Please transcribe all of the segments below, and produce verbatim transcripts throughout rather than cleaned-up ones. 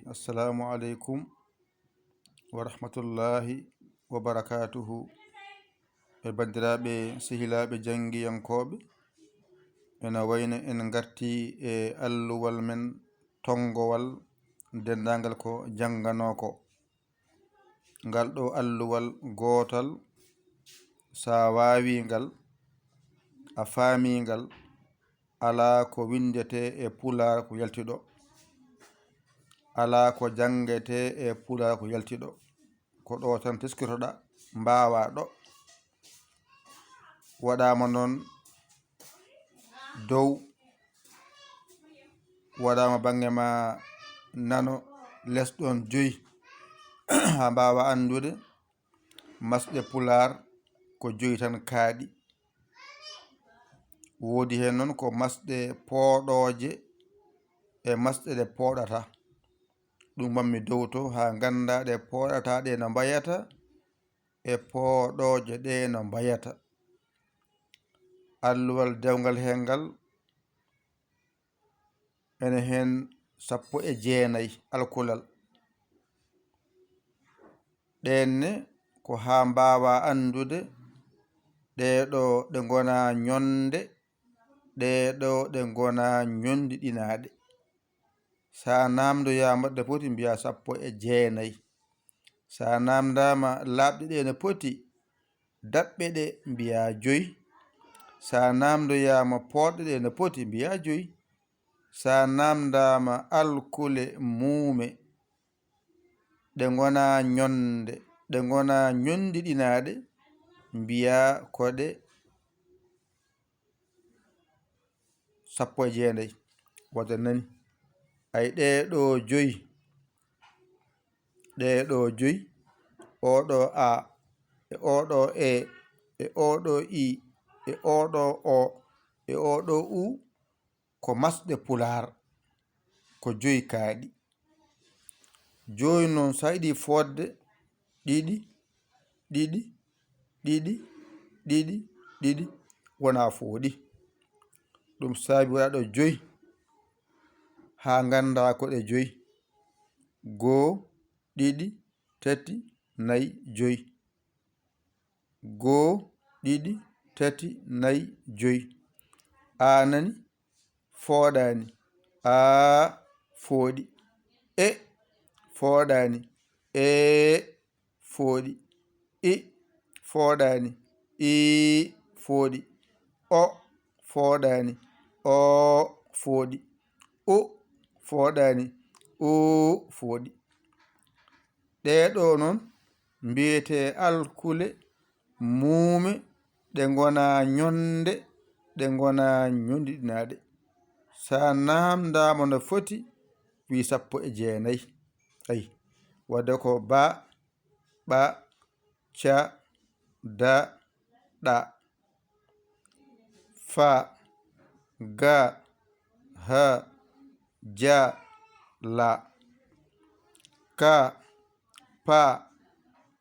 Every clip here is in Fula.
Assalamu aleykum wa rahmatullahi wa barakatuhu. E banndiraaɓe sehilaaɓe janngiyankooɓe, ena wayno en ngartii e alluwal men tonngowal denndaangal ko jannganoo ko. Ngal ɗo alluwal gootal, so a waawii ngal, a faamii ngal, alaa ko winndetee e Pulaar ko yalti ɗo. Alaa ko janngetee e Pulaar ko yalti ɗo. Ko ɗo tan teskitoɗaa, mbaawaa ɗo. Waɗaama noon dow, waɗaama bannge ma nano, les ɗoon joyi. Haa mbaawaa anndude masɗe Pulaar ko joyi tan kaaɗi. Woodi heen noon ko masɗe pooɗooje e masɗe ɗe pooɗataa. Ɗum mbaɗmi dow to haa nganndaa ɗe pooɗataa ɗe no mbayata e pooɗooje ɗe no mbayata. Alluwal dewngal heen ngal ene heen sappo e jeenayi alkulal. Ɗeen ne ko haa mbaawaa anndude ɗee ɗo ɗe ngonaa ñonde, ɗee ɗo ɗe ngonaa ñondiɗinaaɗe. So a naamndoyaama ɗe poti, mbiyaa sappo e jeenayi. So a naamndaama laaɓɗe ɗe no poti, daɓɓe ɗe, mbiyaa joyi. So a naamndoyaama pooɗɗe ɗe no poti, mbiyaa joyi. So a naamndaama alkule muume, ɗe ngonaa ñonde, ɗe ngonaa ñondiɗinaaɗe, mbiyaa ko ɗe sappo e jeenayi. Wota nani. Ay, ɗee ɗo joyi, ɗee ɗo joyi, oo ɗo A, e oo ɗo E, e oo ɗo I, e oo ɗo O, e oo ɗo U, ko masɗe Pulaar, ko joyi kaaɗi. Jooni noon, so a yiɗi fooɗde ɗiɗi, ɗiɗi, ɗiɗi, ɗiɗi, ɗiɗi, wonaa fooɗi. Ɗum saabi waɗa ɗo joyi, haa nganndaa ko ɗe joyi. Goo, ɗiɗi, tati, nayi, joyi. Goo, ɗiɗi, tati, nayi, joyi. A nani? Fooɗaani. Aa, fooɗi. E, fooɗaani. Ee, fooɗi. I, fooɗaani. Ii, fooɗi. O, fooɗaani. Oo, fooɗi. U, fooɗaani. Uu, fooɗi. Ɗee ɗo noon mbiyetee alkule muume, ɗe ngonaa ñonde, ɗe ngonaa ñondiɗinaaɗe. So a naamndaama no foti, wii sappo e jeenayi. Ayi, wadde ko ba, ɓa, ca, da, ɗa, fa, ga, ha, ja, la, ka, pa,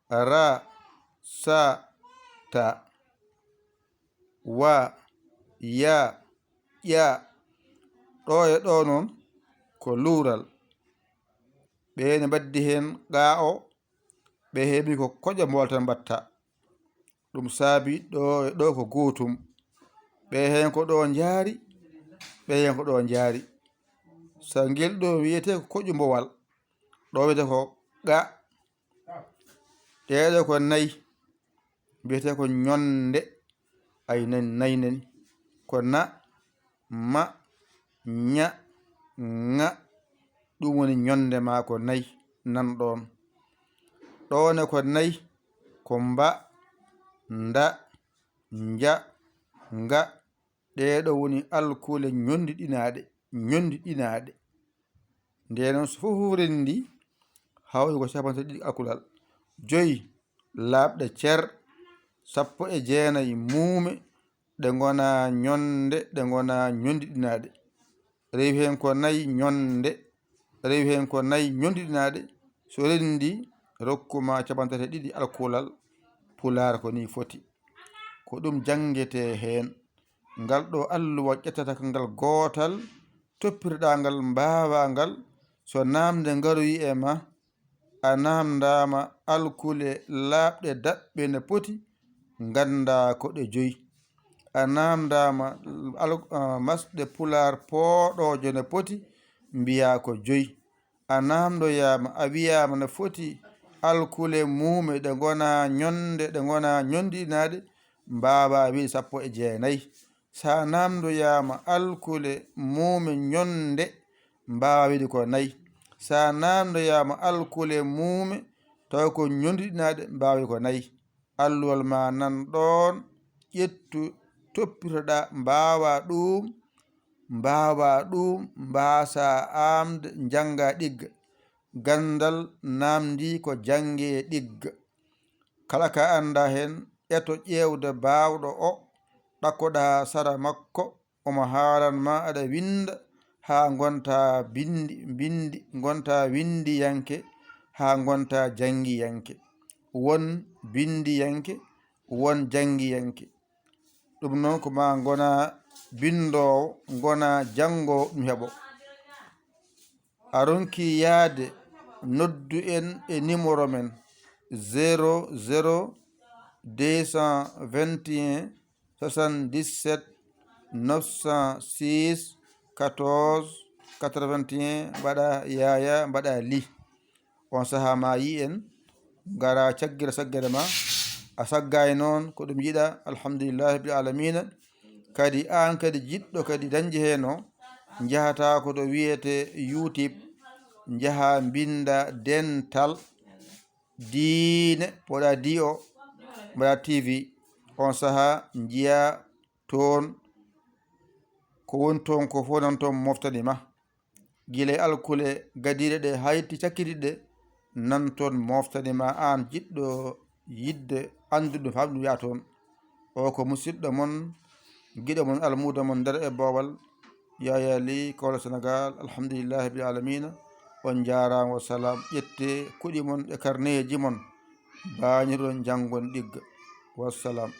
ra, sa, ta, wa, ya, ƴa. Ɗo e ɗo noon ko luural. Ɓe ne mbaddi heen gaa o, ɓe heɓi ko koƴo mbolta mbatta. Ɗum saabi ɗo e ɗo ko gootum. Ɓe heen ko ɗo njaari, ɓe heen ko ɗo njaari. So ngel ɗo wiyetee ko koƴu mbowal, ɗo wiyetee ko qa. Ɗee ɗo ko nayi, mbiyetee ko ñonde. Ay, nani, nayi nani. Ko na, ma, ña, ŋa. Ɗum woni ñonde maa ko nayi nan ɗoon. Ɗoo ne ko nayi, ko mba, nda, nja, nga. Ɗee ɗo woni alkule ñondiɗinaaɗe, ñondiɗinaaɗe. Ndee noon, so fof fof renndi, hawti ko cappanɗe ɗiɗi alkulal. Joyi laaɓɗe cer, sappo e jeenayi muume, ɗe ngonaa ñonde, ɗe ngonaa ñondiɗinaaɗe. Rewi heen ko nayi ñonde, rewi heen ko nayi ñondiɗinaaɗe. So renndi, rokku ma cappanɗe tati e ɗiɗi alkulal Pulaar, ko nii foti. Ko ɗum janngetee heen. Ngal ɗo alluwa ƴettata ko ngal gootal, toppitoɗaa ngal, mbaawaa ngal, So naamnde ngaroyi e ma, a naamndaama alkule laaɓɗe daɓɓe ne poti, nganndaa ko ɗe joyi. A naamndaama al-, ah, masɗe pulaar pooɗooje ne poti, mbiyaa ko joyi. A naamndoyaama, a wiyaama ne foti alkule muume ɗe ngonaa ñonde, ɗe ngonaa ñondiɗinaaɗe, mbaawaa wiide sappo e jeenayi. So a naamndoyaama alkule muume ñonde, mbaawaa wiide ko nayi. So a naamndoyaama alkule muume taw ko ñondiɗinaaɗe, mbaawaa wiide ko nayi. Alluwal ma nan ɗoon, ƴettu, toppitoɗaa, mbaawaa ɗuum, mbaawaa ɗuum, mbaasaa aamde, njanngaa ɗigga. Ganndal naamndii ko janngee ɗigga. Kala ka anndaa heen, eto ƴeewde baawɗo o, ɗakkoɗaa sara makko, omo haalan ma aɗa winnda haa ngontaa binndi, binndi, ngontaa winndiyanke, haa ngontaa janngiyanke. Won binndiyanke, won janngiyanke. Ɗum noon ko ma ngonaa binndoowo, ngonaa janngoowo ɗum heɓo. A ronki yahde, noddu en e numéro men zéro zéro deux cent vingt et un soixante-dix-sept neuf cent six quatorze quatre-vingt-un, mbaɗa yaaya, mbaɗa li. On sahaa ma yi en, ngara caggira saggere ma. A saggaay noon ko ɗum yiɗa, alhamdulillahi rabbil alamina. Kadi aan kadi jiɗɗo kadi dañde heen o, njahataa ko to wiyetee YouTube, njahaa mbinnda dental diine, mboɗa D O, mbaɗa T V. On sahaa njiyaa toon ko woni toon ko fof nan toon moftani ma. Gila e alkule gadiiɗe ɗe hayti cakkitiiɗe nan toon moftani ma aan jiɗɗo yiɗde anndude ɗum fam ɗum yaa toon. O ko musidɗo mon, giɗo mon, almuudo mon nder e boowal, Yaya Ly, Kowla Senegal. Alhamdulillahi rabbil alamina. On njaaraama, wa salaam. Ƴettee kuɗi mon e karneeji mon, mbañiron janngon ɗigga. Wa salaam.